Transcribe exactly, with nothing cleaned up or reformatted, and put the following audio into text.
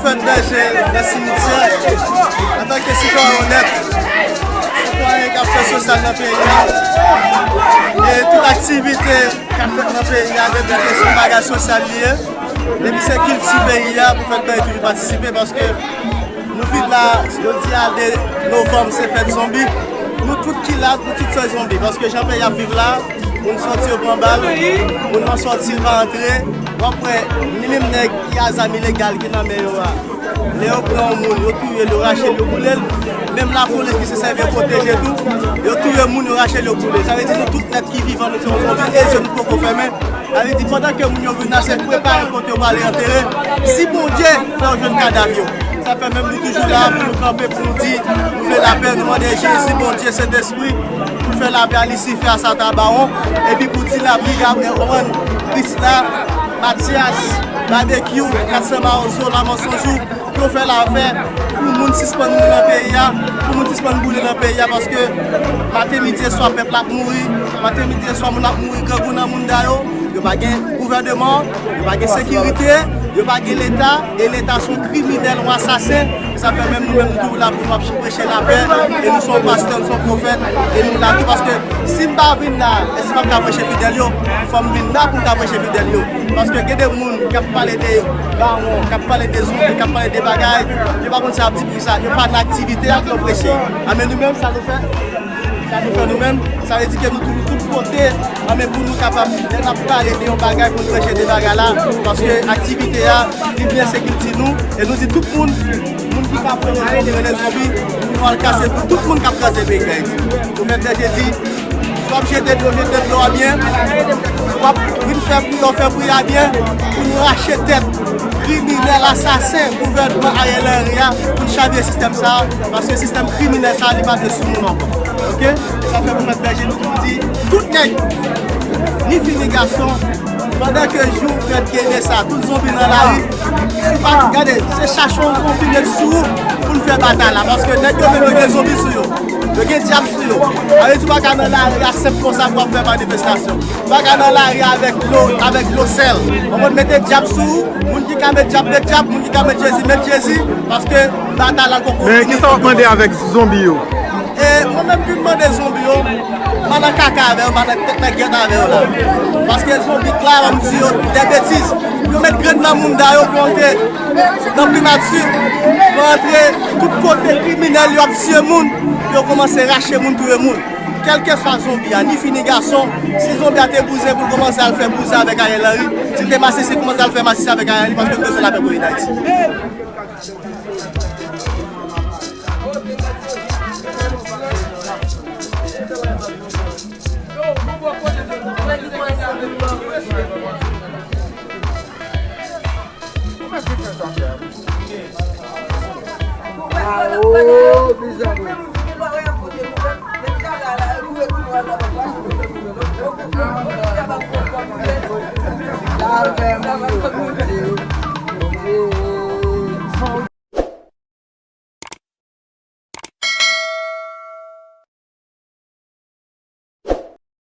Fèt Bèje nan simityè, antanke sitwayen onèt, sitwayen k ap fè sosyal nan peyi a, e tout aktivite k ap fèt nan peyi a, depi ke se yon bagay sosyal li ye, depi se kilti peyi a, pou Fèt Bèje toujou patisipe, paske nou vin la, jodi a de novanm, se fèt zonbi, nou tout ki la, nou tout se zonbi, paske jan peyi ap viv la, moun sòti yo pran bal, moun nan sòti yo pa antre, w ap wè, ni menm nèg ki a zam ilegal ki nan men yo a. Lè yo pran yon moun, yo touye l, yo rache l, yo boule l. Menm lapolis ki se sèvi yo pwoteje tou, yo touye moun, yo rache l, yo boule l. Sa vle di nou tout nèt ki vivan, nou se yon zonbi, e zye nou poko fèmen. Sa vle di pandan ke moun yo vin la, se prepare kote yo prale antere. Si Bondye fè yo jwenn kadav yo. Sa fè menm nou toujou la pou nou kanpe, pou nou di, nou vle lapè, nou mande Jezi, Bondye, Sentespri, pou fè lapè a Lisifè a Satan a Bawon, epi pou di labrigad e Oran, Krisla, Matyas, Babekyou, Kat san Mawozo, Laman Sonjou, pou yo fè lapè, pou moun sispann mouri nan peyi a, pou moun sispann boule nan peyi a, paske maten, midi e swa, pèp la ap mouri, maten, midi e swa, moun ap mouri, grangou nan mounda yo, yo pa gen gouvèneman, yo pa gen sekirite, yo pa gen leta, e leta se yon kriminèl, yon asasen. Sa fè menm nou menm nou toujou la pou nou ap preche lapè, e nou se yon pastè, nou se yon pwofèt, e nou la tou, paske si m pa vin la, èske m ap ka preche fidèl yo? Fò m vin la pou m ka preche fidèl yo. Paske gen de moun k ap pale de bawon, k ap pale de zonbi, k ap pale de bagay, yo pa konn sa y ap di pou sa, yo pa nan aktivite a pou yo preche. A, men nou menm, sa nou fè? Sa nou fè nou menm, sa vle di ke nou toujou tout kote, a, men pou nou kapab, lè n ap pale de yon bagay, pou n preche de bagay la, paske aktivite a, li byen se kilti nou, e nou di tout moun, moun ki pa vle zonbi, rele zonbi, pou nou al kase tou tout moun k ap kraze peyi Dayiti. Pwofèt Bèje di, si w ap jete dlo, jete dlo a byen, si w ap vin fè pri, fè pri a byen, pou nou rache tèt kriminèl, asasen gouvènman Ariel Henry a, pou n chavire sistèm sa a, paske sistèm kriminèl sa a, li pa vle sou moun ankò. Oke? Sa fè pwofèt Bèje nou di, tout nèg, ni fi ni gason, pandan ke jou fèt gede sa, tout zonbi nan lari, si pa gade, se chache yon zonbi met sou ou pou n fè batay la, paske nèg yo menm yo gen zonbi sou yo, yo gen dyab sou yo. Sa vle di w pa ka nan lari a senp konsa pou w ap fè manifestasyon. Ou pa ka nan lari avèk dlo, avèk dlo sèl. Ou konn mete dyab sou ou, moun ki ka met dyab met dyab, moun ki ka met Jezi met Jezi, paske batay la poko fini. Men kisa w ap mande avèk zonbi yo? E mwen menm vin mande zonbi yo, m pa nan kaka avè yo, m pa nan tèt nan gyèt avè yo la. Paske zonbi kla, m di yo de betiz. Yo met grenn nan mounda yo, pou yo antre nan primati, pou yo antre tout kote kriminèl yo ap tiye moun, pou yo kòmanse rache moun, touye moun. Kèlkeswa zonbi a, ni fi ni gason, si zonbi a te bouzen pou l kòmanse al fè bouzen avèk Ariel Henry, si l te masisi, kòmanse al fè masisi avèk Ariel Henry, paske nou bezwen lapè pou peyi Dayiti.